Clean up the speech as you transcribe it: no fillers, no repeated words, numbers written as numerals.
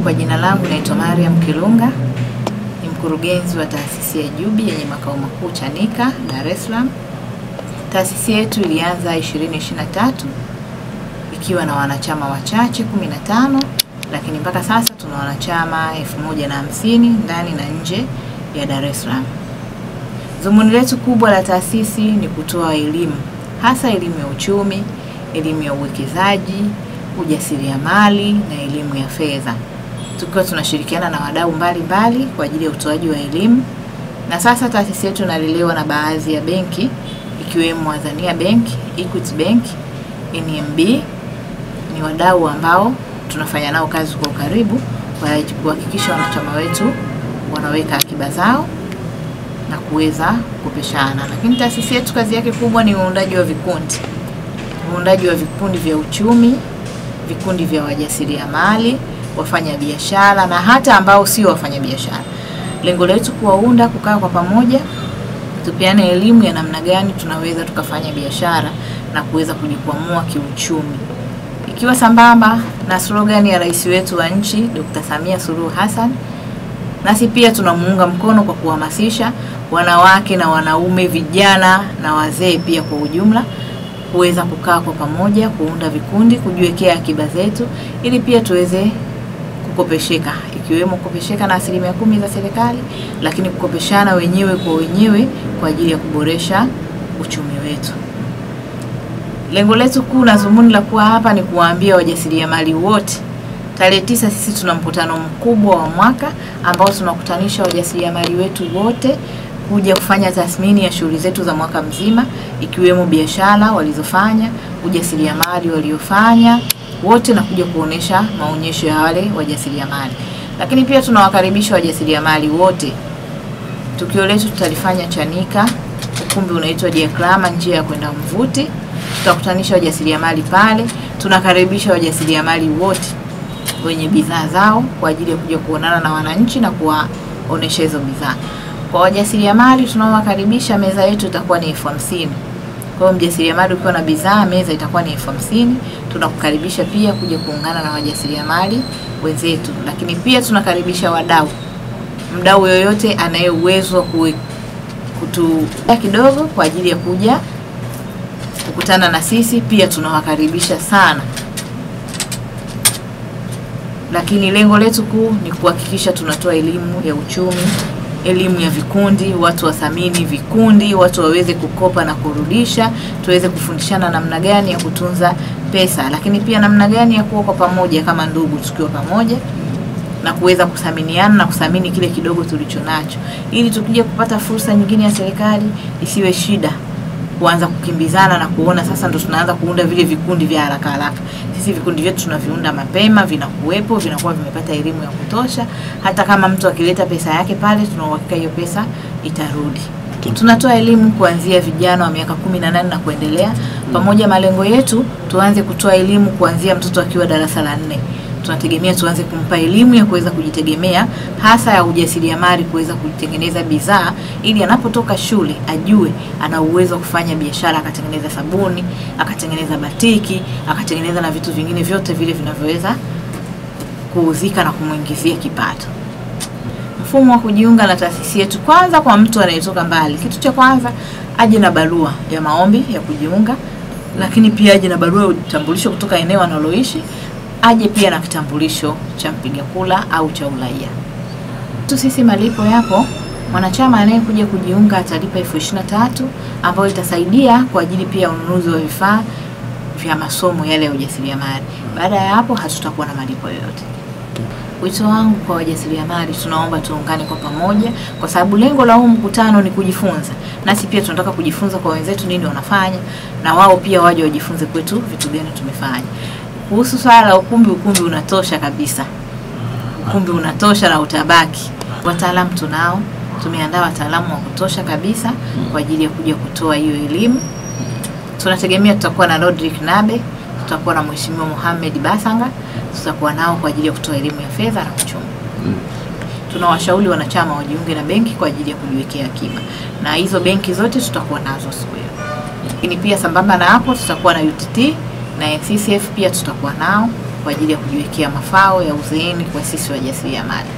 Kwa jina langu naitwa Mariam Kilunga, ni mkurugenzi wa taasisi ya Jubi yenye makao makuu Chanika, Dar es Salaam. Taasisi yetu ilianza 2023 ikiwa na wanachama wachache 15, lakini mpaka sasa tuna wanachama 1050 ndani na nje ya Dar es Salaam. Dhumuni letu kubwa la taasisi ni kutoa elimu, hasa elimu ya uchumi, elimu ya uwekezaji, ujasiriamali na elimu ya fedha. Tukiwa tunashirikiana na wadau mbalimbali kwa ajili ya utoaji wa elimu. Na sasa taasisi yetu inalelewa na baadhi ya benki ikiwemo Azania Bank, Equity Bank, NMB. Ni wadau ambao tunafanya nao kazi kwa ukaribu kwa kuhakikisha wanachama wetu wanaweka akiba zao na kuweza kukopeshana. Lakini taasisi yetu kazi yake kubwa ni uundaji wa vikundi. Uundaji wa vikundi vya uchumi, vikundi vya wajasiriamali, wafanya biashara na hata ambao sio wafanya biashara. Lengo letu kuwaunda, kukaa kwa pamoja, tupeane elimu ya namna gani tunaweza tukafanya biashara na kuweza kujikwamua kiuchumi. Ikiwa sambamba na slogan ya rais wetu wa nchi Dr. Samia Suluhu Hassan, nasi pia tunamuunga mkono kwa kuhamasisha wanawake na wanaume, vijana na wazee pia kwa ujumla, kuweza kukaa kwa pamoja, kuunda vikundi, kujiwekea akiba zetu ili pia tuweze kukopesheka, ikiwemo kukopesheka na 10% za serikali, lakini kukopeshana wenyewe kwa wenyewe kwa ajili ya kuboresha uchumi wetu. Lengo letu kuu na dhumuni la kuwa hapa ni kuwaambia wajasiriamali wote, tarehe 9 sisi tuna mkutano mkubwa wa mwaka ambao tunakutanisha wajasiriamali wetu wote kuja kufanya tathmini ya shughuli zetu za mwaka mzima, ikiwemo biashara walizofanya, ujasiriamali waliofanya wote, na kuja kuonesha maonyesho ya wale wajasiriamali. Lakini pia tunawakaribisha wajasiriamali wote. Tukio letu tutalifanya Chanika, ukumbi unaitwa Diakrama, njia ya kwenda Mvuti. Tutakutanisha wajasiriamali pale. Tunakaribisha wajasiriamali wote wenye bidhaa zao kwa ajili ya kuja kuonana na wananchi na kuwaonesha hizo bidhaa. Kwa wajasiriamali tunaowakaribisha, meza yetu itakuwa ni 50,000. Kwa hiyo mjasiriamali ukiwa na bidhaa, meza itakuwa ni 50,000. Tunakukaribisha pia kuja kuungana na wajasiriamali wenzetu. Lakini pia tunakaribisha wadau. Mdau yoyote anaye uwezo kutu kidogo kwa ajili ya kuja kukutana na sisi, pia tunawakaribisha sana. Lakini lengo letu kuu ni kuhakikisha tunatoa elimu ya uchumi, elimu ya vikundi, watu wathamini vikundi, watu waweze kukopa na kurudisha, tuweze kufundishana namna gani ya kutunza pesa, lakini pia namna gani ya kuwa kwa pamoja kama ndugu tukiwa pamoja na kuweza kuthaminiana na kuthamini kile kidogo tulichonacho, ili tukija kupata fursa nyingine ya serikali isiwe shida kuanza kukimbizana na kuona sasa ndo tunaanza kuunda vile vikundi vya haraka haraka. Sisi vikundi vyetu tunaviunda mapema, vinakuwepo, vinakuwa vimepata elimu ya kutosha. Hata kama mtu akileta pesa yake pale, tuna uhakika hiyo pesa itarudi. Tunatoa elimu kuanzia vijana wa miaka 18 na kuendelea. Pamoja malengo yetu tuanze kutoa elimu kuanzia mtoto akiwa darasa la 4. Tunategemea tuanze kumpa elimu ya kuweza kujitegemea, hasa ya ujasiriamali, kuweza kutengeneza bidhaa ili anapotoka shule ajue ana uwezo kufanya biashara, akatengeneza sabuni, akatengeneza batiki, akatengeneza na vitu vingine vyote vile vinavyoweza kuuzika na kumuingizia kipato. Mfumo wa kujiunga na taasisi yetu, kwanza kwa mtu anayetoka mbali, kitu cha kwanza aje na barua ya maombi ya kujiunga, lakini pia aje na barua ya utambulisho kutoka eneo analoishi, aje pia na kitambulisho cha mpiga kura au cha uraia. Tu sisi malipo yapo, mwanachama anayekuja kujiunga atalipa 23,000 ambayo itasaidia kwa ajili pia ununuzi wa vifaa vya masomo yale ya ujasiriamali. Baada ya hapo hatutakuwa na malipo yoyote. Wito wangu kwa wajasiriamali, tunaomba tuungane kwa pamoja, kwa sababu lengo la huu mkutano ni kujifunza. Nasi pia tunataka kujifunza kwa wenzetu nini wanafanya, na wao pia waje wajifunze kwetu vitu gani tumefanya. Kuhusu swala la ukumbi, ukumbi unatosha kabisa. Ukumbi unatosha na utabaki. Wataalamu tunao, tumeandaa wataalamu wa kutosha kabisa kwa ajili ya kuja kutoa hiyo elimu. Tunategemea tutakuwa na Rodrick Nabe, tutakuwa na Mheshimiwa Mohamed Basanga, tutakuwa nao kwa ajili ya kutoa elimu ya fedha na uchumi. Tunawashauri wanachama wajiunge na benki kwa ajili ya kujiwekea akiba, na hizo benki zote tutakuwa nazo siku hiyo. Lakini pia sambamba na hapo tutakuwa na UTT na NCCF pia tutakuwa nao. kwa ajili ya kujiwekea mafao ya uzeeni kwa sisi wajasiriamali.